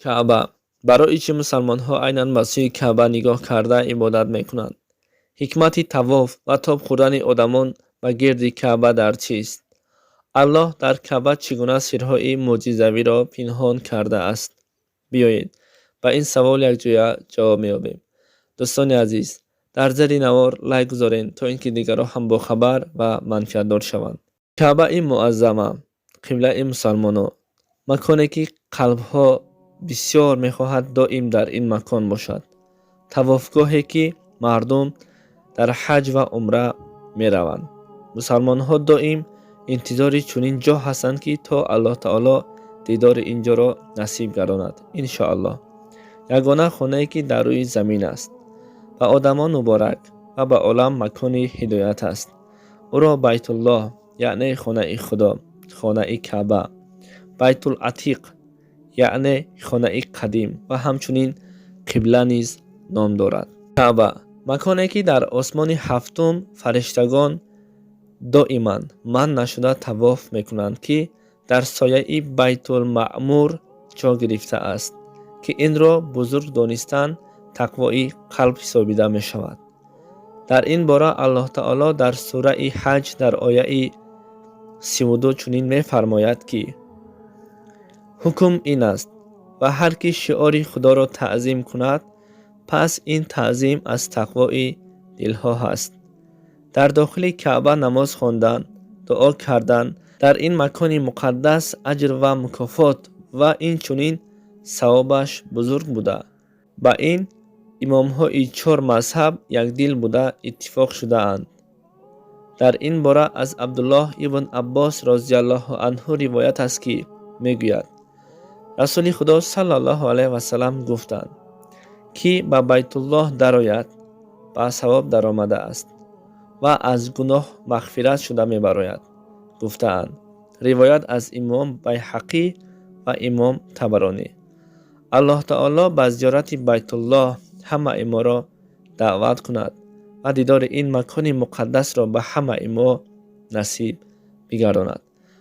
Каъба. Барои чӣ мусалмонҳо айнан ба сӯи Каъба нигоҳ карда ибодат мекунанд? Ҳикмати тавоф ва тоб хӯрдани одамон ба гирди Каъба дар чист? Аллоҳ дар Каъба чӣ гуна сирҳои мӯъҷизавиро пинҳон кардааст? Биёед, ба ин савол якҷоя ҷавоб меёбем. Дӯстони азиз, дар зери навор лайк гузоред, то ин ки дигарон ҳам бохабар ва манфиатдор шаванд. Каъбаи муаззама, қиблаи мусалмонон, маконе, ки қалбҳо бисёр мехоҳад доим дар ин макон бошад, тавофгоҳе, ки мардум дар ҳаҷ ва умра мераванд. Мусалмонҳо доим интизори чунин ҷо ҳастанд, ки то Аллоҳ таоло дидори ин ҷоро насиб гардонад, иншоаллоҳ. Ягона хонае, ки дар рӯи замин аст, ба одамон муборак ва ба олам макони ҳидоят аст. Ӯро Байтуллоҳ, яъне хонаи Худо, хонаи Каъба, Байтул-Атиқ, яъне хонаи қадим ва ҳамчунин қибла низ ном дорад. Каъба маконе, ки дар осмони ҳафтум фариштагон доиман манъ нашуда тавоф мекунанд, ки дар сояи Байтулмаъмур ҷо гирифтааст, ки инро бузург донистан тақвои қалб ҳисобида мешавад. Дар ин бора Аллоҳ таоло дар сураи Ҳаҷ дар ояи 32 чунин мефармояд, ки ҳукм ин аст: ва ҳар ки шиори Худоро таъзим кунад, пас ин таъзим аз тақвои дилҳо ҳаст. Дар дохили Каъба намоз хондан, дуо кардан дар ин макони муқаддас аҷр ва мукофот ва инчунин савобаш бузург буда, ба ин имомҳои чор мазҳаб якдил буда иттифоқ шудаанд. Дар ин бора аз Абдуллоҳ ибн Аббос розиаллоҳу анҳу ривоят аст, ки мегӯяд: Расули Худо саллаллоҳу алайҳи васалам гуфтанд, ки ба Байтуллоҳ дарояд, ба савоб даромадааст ва аз гуноҳ мағфират шуда мебарояд, гуфтаанд. Ривоят аз имом Байҳақӣ ва имом Табаронӣ. Аллоҳ таоло ба зиёрати Байтуллоҳ ҳамаи моро даъват кунад ва дидори ин макони муқаддасро ба ҳамаи мо насиб бигардонад.